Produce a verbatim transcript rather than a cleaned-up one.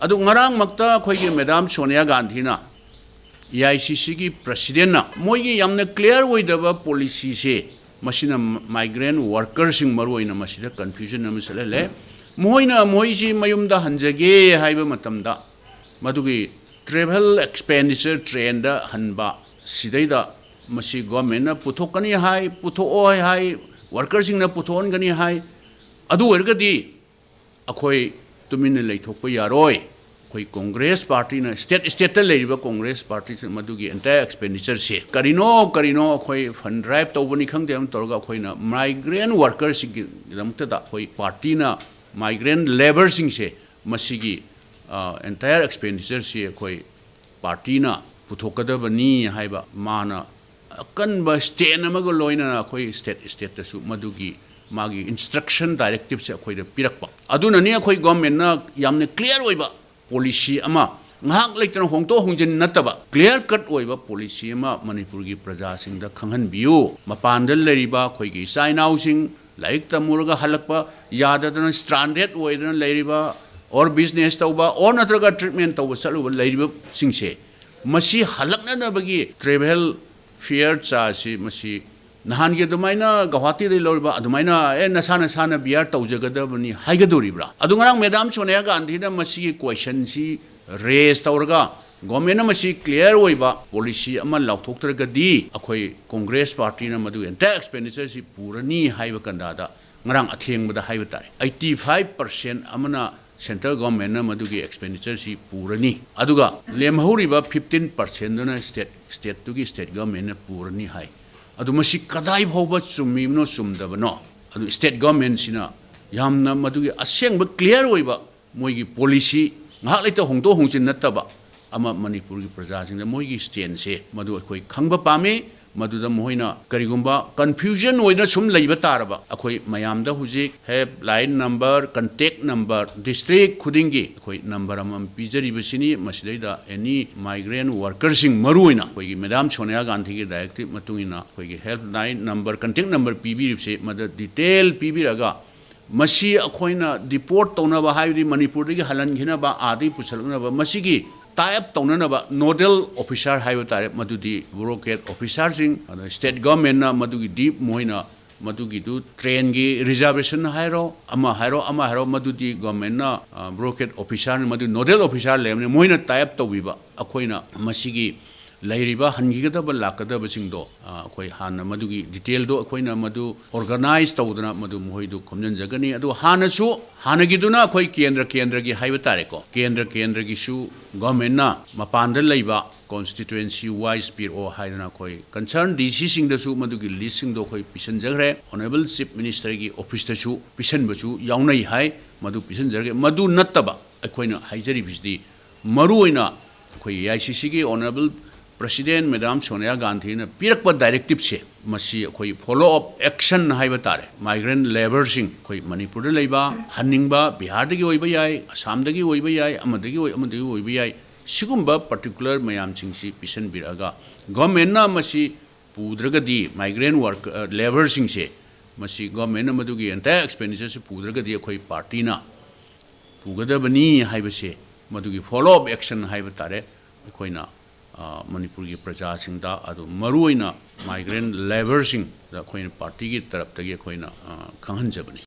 ꯑꯗꯨ ꯉꯔꯥꯡꯃꯛꯇ ꯑꯩꯈꯣꯏꯒꯤ ꯃꯦꯗꯥꯝ ꯁꯣꯅꯤꯌꯥ ꯒꯥꯟꯙꯤꯅ, ꯑꯦ ꯑꯥꯏ ꯁꯤ ꯁꯤꯒꯤ ꯄ꯭ꯔꯁꯤꯗꯦꯟꯅ, ꯃꯣꯏꯒꯤ ꯌꯥꯝꯅ ꯀ꯭ꯂꯤꯌꯥꯔ ꯑꯣꯏꯗꯕ ꯄꯣꯂꯤꯁꯤꯁꯦ, ꯃꯁꯤꯅ ꯃꯥꯏꯒ꯭ꯔꯦꯟ ꯋꯥꯔꯀꯔꯁꯤꯡ ꯃꯔꯨꯑꯣꯏꯅ ꯃꯁꯤꯗ ꯀꯟꯐ꯭ꯌꯨꯖꯟ ꯑꯃ ꯆꯠꯍꯜꯂꯦ꯫ ꯃꯈꯣꯏꯅ ꯃꯈꯣꯏꯁꯤ ꯃꯌꯨꯝꯗ ꯍꯟꯖꯒꯦ ꯍꯥꯏꯕ ꯃꯇꯝꯗ ꯃꯗꯨꯒꯤ ꯇ꯭ꯔꯦꯚꯦꯜ ꯑꯦꯛꯁꯄꯦꯟꯗꯤꯆꯔ ꯇ꯭ꯔꯦꯟꯗ ꯍꯟꯕ, ꯁꯤꯗꯩꯗ ꯃꯁꯤ ꯒꯣꯔꯃꯦꯟꯅ ꯄꯨꯊꯣꯛꯀꯅꯤ ꯍꯥꯏ, ꯄꯨꯊꯣꯛꯑꯣ ꯍꯥꯏ, ꯋꯥꯔꯀꯔꯁꯤꯡꯅ ꯄꯨꯊꯣꯛꯍꯟꯒꯅꯤ ꯍꯥꯏ꯫ ꯑꯗꯨ ꯑꯣꯏꯔꯒꯗꯤ ꯑꯩꯈꯣꯏ ꯇꯨꯃꯤꯟꯅ ꯂꯩꯊꯣꯛꯄ ꯌꯥꯔꯣꯏ꯫ ꯑꯩꯈꯣꯏ ꯀꯣꯡꯒ꯭ꯔꯦꯁ ꯄꯥꯔꯇꯤꯅ, ꯁ꯭ꯇꯦꯠ ꯁ꯭ꯇꯦꯠꯇ ꯂꯩꯔꯤꯕ ꯀꯣꯡꯒ꯭ꯔꯦꯁ ꯄꯥꯔꯇꯤꯁꯤꯡ ꯃꯗꯨꯒꯤ ꯑꯦꯟꯇꯥꯌꯔ ꯑꯦꯛꯁꯄꯦꯟꯗꯤꯆꯔꯁꯦ ꯀꯔꯤꯅꯣ ꯀꯔꯤꯅꯣ ꯑꯩꯈꯣꯏ ꯐꯟ ꯗ꯭ꯔꯥꯏꯚ ꯇꯧꯕꯅꯤ ꯈꯪꯗꯦ, ꯑꯃ ꯇꯧꯔꯒ ꯑꯩꯈꯣꯏꯅ ꯃꯥꯏꯒ꯭ꯔꯦꯟ ꯋꯥꯔꯀꯔꯁꯤꯡꯒꯤꯗꯃꯛꯇꯗ ꯑꯩꯈꯣꯏ ꯄꯥꯔꯇꯤꯅ ꯃꯥꯏꯒ꯭ꯔꯦꯟ ꯂꯦꯕꯔꯁꯤꯡꯁꯦ ꯃꯁꯤꯒꯤ ꯑꯦꯟꯇꯥꯌꯔ ꯑꯦꯛꯁꯄꯦꯟꯗꯤꯆꯔꯁꯤ ꯑꯩꯈꯣꯏ ꯄꯥꯔꯇꯤꯅ ꯄꯨꯊꯣꯛꯀꯗꯕꯅꯤ ꯍꯥꯏꯕ ꯃꯥꯅ ꯑꯀꯟꯕ ꯁ꯭ꯇꯦꯟ ꯑꯃꯒ ꯂꯣꯏꯅꯅ ꯑꯩꯈꯣꯏ ꯁ꯭ꯇꯦꯠ ꯁ꯭ꯇꯦꯠꯇꯁꯨ ꯃꯗꯨꯒꯤ ꯃꯥꯒꯤ ꯏꯟꯁꯇ꯭ꯔꯛꯁꯟ ꯗꯥꯏꯔꯦꯛꯇꯤꯞꯁꯦ ꯑꯩꯈꯣꯏꯗ ꯄꯤꯔꯛꯄ꯫ ꯑꯗꯨꯅꯅꯤ ꯑꯩꯈꯣꯏ ꯒꯣꯔꯃꯦꯟꯅ ꯌꯥꯝꯅ ꯀ꯭ꯂꯤꯌꯥꯔ ꯑꯣꯏꯕ ꯄꯣꯂꯤꯁꯤ ꯑꯃ, ꯉꯥꯏꯍꯥꯛ ꯂꯩꯇꯅ ꯍꯣꯡꯗꯣꯛ ꯍꯣꯡꯖꯤꯟ ꯅꯠꯇꯕ, ꯀ꯭ꯂꯤꯌꯥꯔ ꯀꯠ ꯑꯣꯏꯕ ꯄꯣꯂꯤꯁꯤ ꯑꯃ ꯃꯅꯤꯄꯨꯔꯒꯤ ꯄ꯭ꯔꯖꯥꯁꯤꯡꯗ ꯈꯪꯍꯟꯕꯤꯌꯨ꯫ ꯃꯄꯥꯟꯗ ꯂꯩꯔꯤꯕ ꯑꯩꯈꯣꯏꯒꯤ ꯏꯆꯥ ꯏꯅꯥꯎꯁꯤꯡ, ꯂꯥꯏꯔꯤꯛ ꯇꯝꯃꯨꯔꯒ ꯍꯜꯂꯛꯄ ꯌꯥꯗꯗꯅ ꯁ꯭ꯇ꯭ꯔꯥꯟꯗꯦꯠ ꯑꯣꯏꯗꯅ ꯂꯩꯔꯤꯕ, ꯑꯣꯔ ꯕꯤꯖꯤꯅꯦꯁ ꯇꯧꯕ, ꯑꯣꯔ ꯅꯠꯇ꯭ꯔꯒ ꯇ꯭ꯔꯤꯠꯃꯦꯟ ꯇꯧꯕ ꯆꯠꯂꯨꯕ ꯂꯩꯔꯤꯕꯁꯤꯡꯁꯦ, ꯃꯁꯤ ꯍꯜꯂꯛꯅꯅꯕꯒꯤ ꯇ꯭ꯔꯦꯚꯦꯜ ꯐꯤꯌꯔ ꯆꯥꯔꯖꯁꯤ ꯃꯁꯤ ꯅꯍꯥꯟꯒꯤ ꯑꯗꯨꯃꯥꯏꯅ ꯒꯧꯍꯥꯇꯤꯗꯒꯤ ꯂꯧꯔꯤꯕ ꯑꯗꯨꯃꯥꯏꯅ, "ꯑꯦ, ꯅꯁꯥ ꯅꯁꯥꯅ ꯕꯤꯌꯥꯔ ꯇꯧꯖꯒꯗꯕꯅꯤ" ꯍꯥꯏꯒꯗꯧꯔꯤꯕ꯭ꯔꯥ? ꯑꯗꯨ ꯉꯔꯥꯡ ꯃꯦꯗꯥꯝ ꯁꯣꯅꯤꯌꯥ ꯒꯥꯟꯙꯤꯅ ꯃꯁꯤꯒꯤ ꯀꯣꯏꯁꯟꯁꯤ ꯔꯦꯖ ꯇꯧꯔꯒ ꯒꯣꯔꯃꯦꯟꯅ ꯃꯁꯤ ꯀ꯭ꯂꯤꯌꯥꯔ ꯑꯣꯏꯕ ꯄꯣꯂꯤꯁꯤ ꯑꯃ ꯂꯥꯎꯊꯣꯛꯇ꯭ꯔꯒꯗꯤ ꯑꯩꯈꯣꯏ ꯀꯣꯡꯒ꯭ꯔꯦꯁ ꯄꯥꯔꯇꯤꯅ ꯃꯗꯨ ꯑꯦꯟꯇꯥꯌꯔ ꯑꯦꯛꯁꯄꯦꯟꯗꯤꯆꯔꯁꯤ ꯄꯨꯔꯅꯤ ꯍꯥꯏꯕ ꯀꯟꯗꯥꯗ ꯉꯔꯥꯡ ꯑꯊꯦꯡꯕꯗ ꯍꯥꯏꯕ ꯇꯥꯔꯦ, ꯑꯩꯠꯇꯤ ꯐꯥꯏꯚ ꯄꯥꯔꯁꯦꯟ ꯑꯃꯅ ꯁꯦꯟꯇ꯭ꯔꯦꯜ ꯒꯣꯔꯃꯦꯟꯅ ꯃꯗꯨꯒꯤ ꯑꯦꯛꯁꯄꯦꯟꯗꯤꯆꯔꯁꯤ ꯄꯨꯔꯅꯤ, ꯑꯗꯨꯒ ꯂꯦꯝꯍꯧꯔꯤꯕ ꯐꯤꯐꯇꯤꯟ ꯄꯥꯔꯁꯦꯟꯗꯨꯅ ꯁ꯭ꯇꯦꯠ, ꯁ꯭ꯇꯦꯠꯇꯨꯒꯤ ꯁ꯭ꯇꯦꯠ ꯒꯣꯔꯃꯦꯟꯅ ꯄꯨꯔꯅꯤ ꯍꯥꯏ꯫ ꯑꯗꯨ ꯃꯁꯤ ꯀꯗꯥꯏ ꯐꯥꯎꯕ ꯆꯨꯝꯃꯤꯕꯅꯣ ꯆꯨꯝꯗꯕꯅꯣ? ꯑꯗꯨ ꯁ꯭ꯇꯦꯠ ꯒꯣꯔꯃꯦꯟꯁꯤꯅ ꯌꯥꯝꯅ ꯃꯗꯨꯒꯤ ꯑꯁꯦꯡꯕ ꯀ꯭ꯂꯤꯌꯥꯔ ꯑꯣꯏꯕ ꯃꯣꯏꯒꯤ ꯄꯣꯂꯤꯁꯤ ꯉꯥꯏꯍꯥꯛ ꯂꯩꯇ ꯍꯣꯡꯗꯣꯛ ꯍꯣꯡꯖꯤꯟ ꯅꯠꯇꯕ ꯑꯃ ꯃꯅꯤꯄꯨꯔꯒꯤ ꯄ꯭ꯔꯖꯥꯁꯤꯡꯗ ꯃꯣꯏꯒꯤ ꯁ꯭ꯇꯦꯟꯁꯦ ꯃꯗꯨ ꯑꯩꯈꯣꯏ ꯈꯪꯕ ꯄꯥꯝꯃꯤ꯫ ꯃꯗꯨꯗ ꯃꯈꯣꯏꯅ ꯀꯔꯤꯒꯨꯝꯕ ꯀꯟꯐ꯭ꯌꯨꯖꯟ ꯑꯣꯏꯅ ꯁꯨꯝ ꯂꯩꯕ ꯇꯥꯔꯕ, ꯑꯩꯈꯣꯏ ꯃꯌꯥꯝꯗ ꯍꯧꯖꯤꯛ help line number, contact number, district ꯈꯨꯗꯤꯡꯒꯤ ꯑꯩꯈꯣꯏ ꯅꯝꯕꯔ ꯑꯃꯃꯝ ꯄꯤꯖꯔꯤꯕꯁꯤꯅꯤ꯫ ꯃꯁꯤꯗꯩꯗ ꯑꯦꯅꯤ ꯃꯥꯏꯒ꯭ꯔꯦꯟ ꯋꯥꯔꯀꯔꯁꯤꯡ, ꯃꯔꯨꯑꯣꯏꯅ ꯑꯩꯈꯣꯏꯒꯤ ꯃꯦꯗꯥꯝ ꯁꯣꯅꯤꯌꯥ ꯒꯥꯟꯙꯤꯒꯤ ꯗꯥꯏꯔꯦꯛꯇꯤꯞ ꯃꯇꯨꯡ ꯏꯟꯅ ꯑꯩꯈꯣꯏꯒꯤ help line number, contact number ꯄꯤꯕꯤꯔꯤꯕꯁꯤ ꯃꯗ ꯗꯤꯇꯦꯜ ꯄꯤꯕꯤꯔꯒ ꯃꯁꯤ ꯑꯩꯈꯣꯏꯅ deport ꯇꯧꯅꯕ, ꯍꯥꯏꯕꯗꯤ ꯃꯅꯤꯄꯨꯔꯗꯒꯤ ꯍꯜꯍꯟꯈꯤꯅꯕ, ꯑꯥꯗꯒꯤ ꯄꯨꯁꯜꯂꯛꯅꯕ, ꯃꯁꯤꯒꯤ tie up ꯇꯧꯅꯅꯕ nodal officer ꯍꯥꯏꯕ ꯇꯥꯔꯦ, ꯃꯗꯨꯗꯤ bureaucrat officerꯁꯤꯡ, ꯑꯗ state governmentꯅ ꯃꯗꯨꯒꯤꯗꯤ ꯃꯣꯏꯅ ꯃꯗꯨꯒꯤꯗꯨ trainꯒꯤ reservation ꯍꯥꯏꯔꯣ, ꯑꯃ ꯍꯥꯏꯔꯣ, ꯑꯃ ꯍꯥꯏꯔꯣ, ꯃꯗꯨꯗꯤ governmentꯅ, ꯑ, bureaucrat officerꯅ, ꯃꯗꯨ nodal officer ꯂꯩꯕꯅꯤ, ꯃꯣꯏꯅ tie up ꯇꯧꯕꯤꯕ꯫ ꯑꯩꯈꯣꯏꯅ ꯃꯁꯤꯒꯤ ꯂꯩꯔꯤꯕ ꯍꯟꯈꯤꯒꯗꯕ ꯂꯥꯛꯀꯗꯕꯁꯤꯡꯗꯣ, ꯑ, ꯑꯩꯈꯣꯏ ꯍꯥꯟꯅ ꯃꯗꯨꯒꯤ detailꯗꯣ ꯑꯩꯈꯣꯏꯅ ꯃꯗꯨ organize ꯇꯧꯗꯅ ꯃꯗꯨ ꯃꯈꯣꯏꯗꯨ ꯈꯣꯝꯖꯤꯟꯖꯒꯅꯤ꯫ ꯑꯗꯨ ꯍꯥꯟꯅꯁꯨ, ꯍꯥꯟꯅꯒꯤꯗꯨꯅ ꯑꯩꯈꯣꯏ ꯀꯦꯟꯗ꯭ꯔ ꯀꯦꯟꯗ꯭ꯔꯒꯤ ꯍꯥꯏꯕ ꯇꯥꯔꯦꯀꯣ, ꯀꯦꯟꯗ꯭ꯔ ꯀꯦꯟꯗ꯭ꯔꯒꯤꯁꯨ governmentꯅ ꯃꯄꯥꯟꯗ ꯂꯩꯕ constituency wise ꯄꯤꯔꯛꯑꯣ ꯍꯥꯏꯗꯅ ꯑꯩꯈꯣꯏ concerned DCꯁꯤꯡꯗꯁꯨ ꯃꯗꯨꯒꯤ listꯁꯤꯡꯗꯣ ꯑꯩꯈꯣꯏ ꯄꯤꯁꯤꯟꯖꯈ꯭ꯔꯦ꯫ Honourable Chief Ministerꯒꯤ officeꯇꯁꯨ ꯄꯤꯁꯤꯟꯕꯁꯨ ꯌꯥꯎꯅꯩ ꯍꯥꯏ, ꯃꯗꯨ ꯄꯤꯁꯤꯟꯖꯔꯒꯦ꯫ ꯃꯗꯨ ꯅꯠꯇꯕ ꯑꯩꯈꯣꯏꯅ ꯍꯥꯏꯖꯔꯤꯕꯁꯤꯗꯤ ꯃꯔꯨꯑꯣꯏꯅ ꯑꯩꯈꯣꯏ AICCꯒꯤ Honourable President Madam ꯁꯣꯅꯤꯌꯥ ꯒꯥꯟꯙꯤꯅ ꯄꯤꯔꯛꯄ directiveꯁꯦ, ꯃꯁꯤ ꯑꯩꯈꯣꯏ follow up action ꯍꯥꯏꯕ ꯇꯥꯔꯦ꯫ Migrant labourꯁꯤꯡ ꯑꯩꯈꯣꯏ ꯃꯅꯤꯄꯨꯔꯗ ꯂꯩꯕ, ꯍꯟꯅꯤꯡꯕ, ꯕꯤꯍꯥꯔꯗꯒꯤ ꯑꯣꯏꯕ ꯌꯥꯏ, ꯑꯁꯥꯝꯗꯒꯤ ꯑꯣꯏꯕ ꯌꯥꯏ, ꯑꯃꯗꯒꯤ ꯑꯣꯏ-, ꯑꯃꯗꯒꯤ ꯑꯣꯏꯕ ꯌꯥꯏ, ꯁꯤꯒꯨꯝꯕ particular ꯃꯌꯥꯝꯁꯤꯡꯁꯤ ꯄꯤꯁꯤꯟꯕꯤꯔꯛꯑꯒ governmentꯅ ꯃꯁꯤ ꯄꯨꯗ꯭ꯔꯒꯗꯤ, migrant work, ꯑ, labourꯁꯤꯡꯁꯦ, ꯃꯁꯤ governmentꯅ ꯃꯗꯨꯒꯤ entire expenditureꯁꯤ ꯄꯨꯗ꯭ꯔꯒꯗꯤ ꯑꯩꯈꯣꯏ partyꯅ ꯄꯨꯒꯗꯕꯅꯤ ꯍꯥꯏꯕꯁꯦ, ꯃꯗꯨꯒꯤ follow up action ꯍꯥꯏꯕ ꯇꯥꯔꯦ, ꯑꯩꯈꯣꯏꯅ, ꯑ, ꯃꯅꯤꯄꯨꯔꯒꯤ ꯄ꯭ꯔꯖꯥꯁꯤꯡꯗ, ꯑꯗꯨ ꯃꯔꯨꯑꯣꯏꯅ migrant labourꯁꯤꯡꯗ ꯑꯩꯈꯣꯏꯅ partyꯒꯤ ꯇꯔꯞꯇꯒꯤ ꯑꯩꯈꯣꯏꯅ, ꯑ, ꯈꯪꯍꯟꯖꯕꯅꯤ꯫